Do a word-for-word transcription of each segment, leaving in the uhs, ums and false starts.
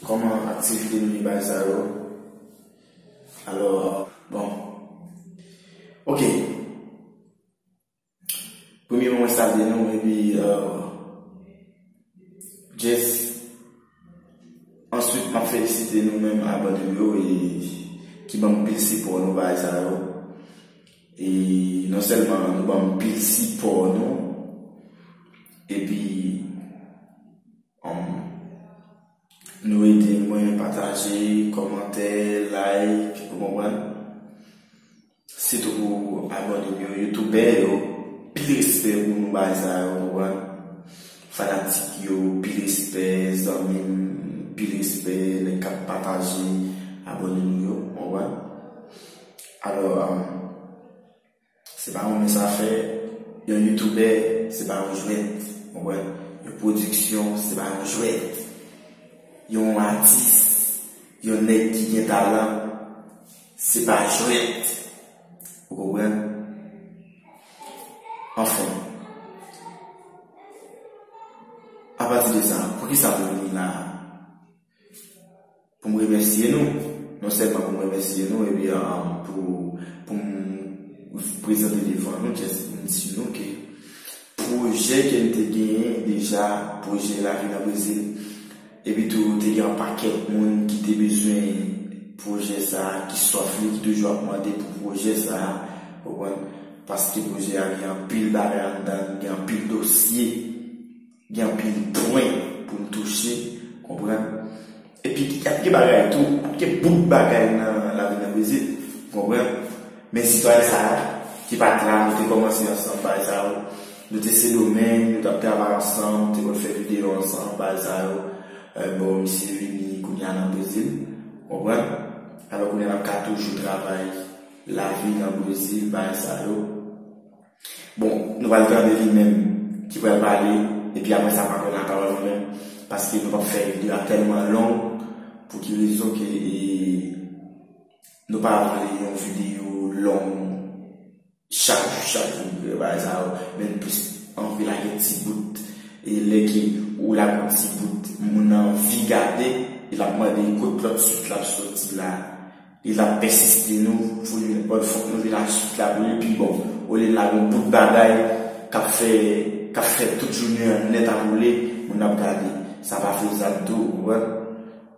Kòman aktivite nou ye, bagay sa yo? Alò, bon. Ok. Premyèman, mwen salye nou, epi, euh, just, answit, m ap felisite nou menm, abòne nou yo, e ki ban m pil sipò nou, bagay sa yo. E non sèlman nou ban m pil sipò nou, epi, um, nou ede mwen pataje, kòmantè, like, ou konprann? Sitou pou abòne m yo, youtubè yo, pil respè pou nou, bagay sa yo, ou konprann? Fanatik yo, pil respè, zanmi m, pil respè, nèg k ap pataje, abòne nou yo, ou konprann? Alò, um, se pa yon mens afè, yon youtubè, se pa yon jwèt, ou konprann? Yon pwodiksyon, se pa yon jwèt. Yon atis, yon nèg ki gen talan, se pa jwèt. Ou konprann? Anfen. Apati de sa, poukisa pou vini la? Pou m remèsye nou. Non sèlman pou m remèsye nou, epi, um, pou, pou m prezante devan nou, just pou m di nou ke pwojè ke m te genyen deja, pwojè Lavi nan Brezil, epi tou te gen yon pakèt moun ki te bezwen pwojè sa a, ki swaf li, ki toujou ap mande pou pwojè sa a, ou konprann? Paske pwojè a gen anpil bagay anndan l, gen anpil dosye, gen anpil pwen pou n touche, konprann? Epi, y ap gen bagay tou, y ap gen bout bagay nan Lavi nan Brezil, konprann? Men sitwayen sa a, ki pa t la, nou te kòmanse ansanm, bagay sa yo. Nou te Sendomeng, nou t ap travay ansanm, nou te konn fè videyo ansanm, bagay sa yo. Euh, bon, misye vini kounye a nan Brezil, konprann? Alò, kounye a n ap ka toujou travay Lavi nan Brezil, bagay sa yo. Bon, nou pral tande li menm ki pral pale, epi apre sa, m ap rann lapawòl mwen menm, paske nou p ap fè videyo a tèlman long, pou ki rezon ke, e, nou pa vle yon videyo long chak jou, chak jou, bagay sa yo, men plis anvi lage ti bout, e lè ke ou lage yon ti bout, moun nan anvi gade, e l ap mande kote lòt swit la ap soti la. E l ap pèsiste nou, fò nou, fòk nou vin ak swit la pou li pi bon. Olye n lage yon bout bagay k ap fè, k ap fè tout jounen an nèt ap woule, moun ap gade. Sa pa fezab tou, ou konprann?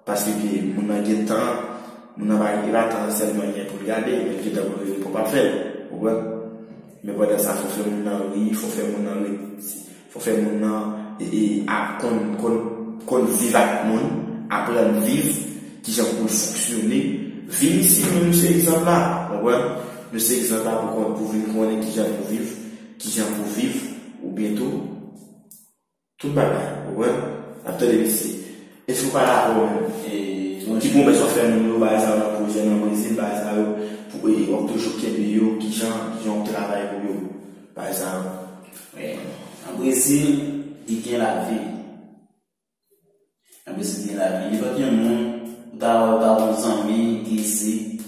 Paske ke moun nan gen tan, moun nan pa, e pa tan sèlman gen pou l gade, men l gen tan pou l rele pwòp afè l, ou konprann? Men pandan sa, fò fè moun nan ri, fò fè moun nan ret. Fò fè moun nan, e, e, ap konn, konn, konn viv ak moun, aprann viv, kijan pou l fonksyone. Vin isi, nou, nou se egzanp la, konprann? Nou se egzanp la pou konn, pou vin konnen kijan pou viv, kijan pou viv, oubyen tou, tout bagay, konprann? N ap tande misye. Èske w pa dakò menm? E, ki pwomès w ap fè moun yo, bagay sa yo nan pwojè nan Brezil, bagay sa yo, pou, e, w ap toujou kenbe yo, kijan, kijan w ap travay pou yo, bagay sa yo? Wi. Nan Brezil, li gen lavi. Nan Brezil, li gen lavi. Nenpòt yon moun, ou ta wè, ou ta wè yon zanmi ki isit,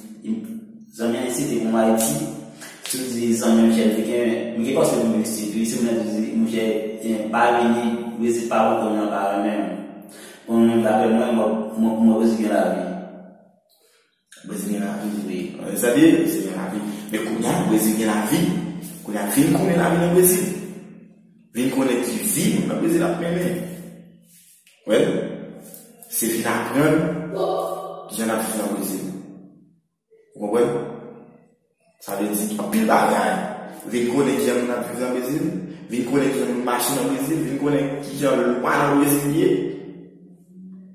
zanmi an isit, epi yon Ayiti, si w di zanmi, monchè, li gen, m gen pòs pou m isit, wi, si moun nan di, monchè, e, pa vini, Brezil pa bon, kounye a pa renmen w. Kounye a, daprè mwen, mwen, mwen, mwen, Brezil gen lavi. Brezil gen lavi. Wi. Sa vle di, Brezil gen lavi. Men kounye a, Brezil gen lavi. Kounye a, vin konnen lavi nan Brezil. Vin konnen ki vi moun nan Brezil ap mennen. Wè? Se vin aprann kijan n ap viv nan Brezil. Ou konprann? Sa vle di anpil bagay. Vin konnen kijan moun ap viv nan Brezil. Vin konnen kijan moun mache nan Brezil. Vin konnen kijan lwa nan Brezil ye.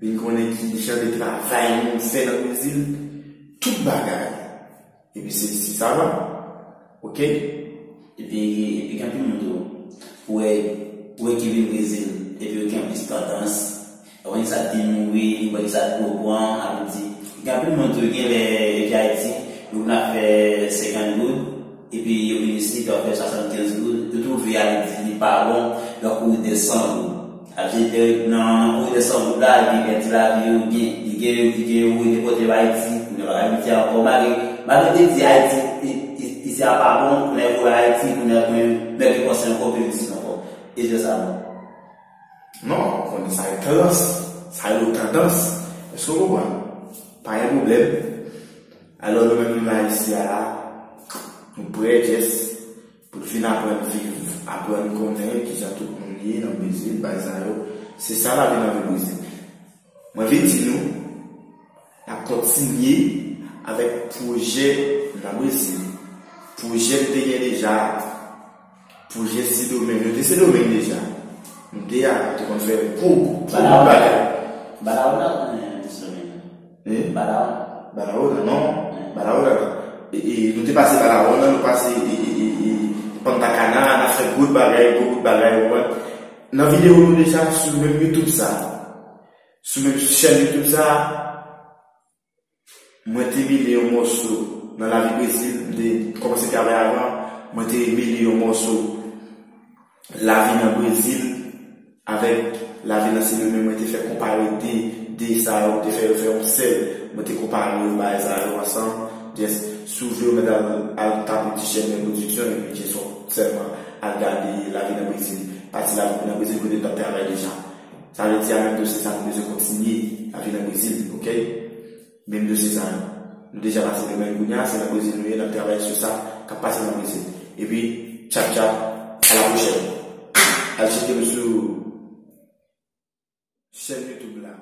Vin konnen kijan de travay moun fè nan Brezil. Tout bagay. Epi se isi sa va. Ok? Epi, epi gen anpil moun tou. Ou wè, ou wè ki vin Brezil. Epi yo gen plis tandans. Ou wè sa k vin mouri, ou wè sa k reprann, sa vle di, gen anpil moun tou, gen lè, epi Ayiti, yo vin ap fè senkant goud, epi yo vin isit, yo ap fè swasannkenz goud, yo twouve a, li di, li pa bon, yo ap kouri dèyè san goud. Sa vle di, nan, nan kouri dèyè san goud la, epi pèdi lavi yo, gen, gen, gen yo, yo depòte yo Ayiti, yo pa ka vin isit ankò, malgre, malgre yo te di Ayiti, i, i, isi a pa bon, kounye a yo voye Ayiti, kounye a, kounye a, nèg yo panse ankò, yo vin isit ankò. E se sa, non? Non, konnen sa e tandans. Sa yo tandans. Èske w konprann? Pa gen pwoblèm. Alò, nou menm nou la isi a la, nou prè, Jess, pou l vin aprann viv, aprann konnen kijan tout moun ye nan Brezil, bagay sa yo. Se sa lavi nan vil Brezil. Mwen vin di nou, n ap kontinye avèk pwojè nan Brezil. Pwojè m te gen deja, pwojè Sendomeng. Nou te Sendomeng deja. Nou te a, nou te konn fè gwo, gwo, gwo bagay. Balaona konnen Sendomeng. Eh? Balaona. Balaona, non. Balaona, non. E, e, nou te pase Balaona, nou pase e, e, e, e, Punta Cana, n ap fè gwo bagay, gwo, gwo bagay, ou konprann? Nan videyo nou deja sou menm YouTube sa. Sou menm chèn YouTube sa, mwen te mele yon mòso nan lavi Brezil, m te kòmanse travay avan, mwen te mele yon mòso lavi nan Brezil avèk lavi nan Sendomeng, mwen te fè konpare de, de sa yo, mwen te fè yo fè yon sèl, mwen te konpare yo, bagay sa yo ansanm. Jess, si w vle, ou mèt al, al tape Ti Chèn Pwodiksyon, epi Jess w ap sèlman al gade lavi nan Brezil. Pati lavi nan Brezil kote n t ap travay deja. Sa vle di a menm dosye sa nou bezwen kontinye lavi nan Brezil, oke? Menm dosye sa yo. Nou deja pase Sendomeng kounye a, se nan Brezil nou ye, n ap travay sou sa k ap pase nan Brezil. Epi, tchap tchap, a la pwochèn. Al tcheke m sou chèn YouTube la.